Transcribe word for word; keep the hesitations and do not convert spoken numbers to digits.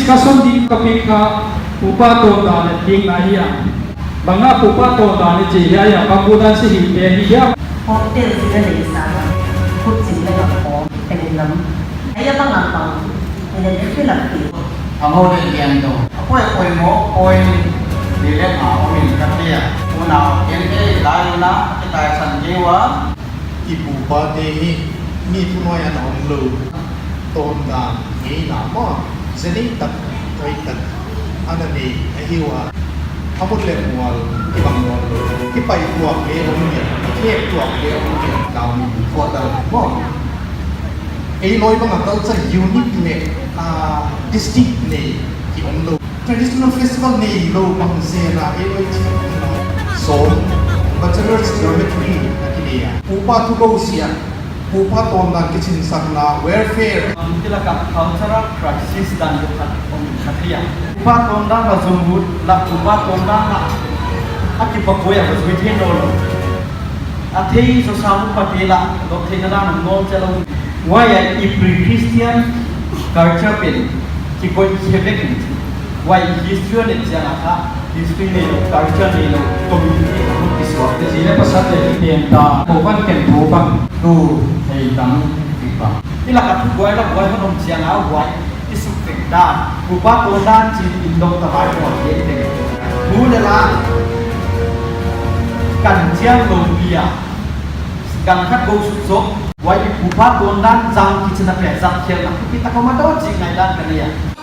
Ka sawm ding topic kha pupa tawndan a ding na hi a. Bang a pupa tawndan i chih hiai a, bang budan si hi te hi hiam. Hotel si na nei sa na. Khut si na ka ko. Tengin lam. Ai a bang a bang. Ina de ki lam ti. Ang ho de lian do. Apoi apoi mo, poi. Ni le ma o min ka tia. Una o ken ke la una, kita san ke wa. I pu pa te hi mi thunuai a na om lou. Tawndan ngeina maw, zenei tak, hoih tak ana nei ahi ua. A mut leh mual kibang mual lou. Kipai tuak le om leh, khek tuak le om leh, Naomi quarter maw. Ei lawi bang a culture unique leh, ah, distinct nei ki om lou. Traditional festival nei lou bang zel a, ei lawi chi om lou. So, bachelor's dormitory na ki nei a. Pupa thu lou sia. Pupa tawndan kichinsakna, welfare. Bangkilaka cultural crisis dan deuh khat om kha thei a. Pupa tawndan va zong ut, la pupa tawndan la. A kipakuai a va zui thei nawnlou. A thei zaw sa upa te la, dot theihna dan om nawn chalou. Huai a i pre-Christian culture pen, kikoih khe vek in. Huai history a et chiang a kha, history neilou, culture neilou, community a hon kisuak. Zi leh pasal te i pen ta, ko van ken thu bang. Tu, hei tang, i pa. I lak a thu buai la buai hon om chiang a huai, i suk teng ta. Pupa tawndan chi in dong ta bai ko te teng. Thu leh la, kan chiang lou pi a. Kan khat ko suk zo. Huai i pupa tawndan zang kichi na pen zat khial na. Pi ta ko ma do chi ngai dan ka nei a.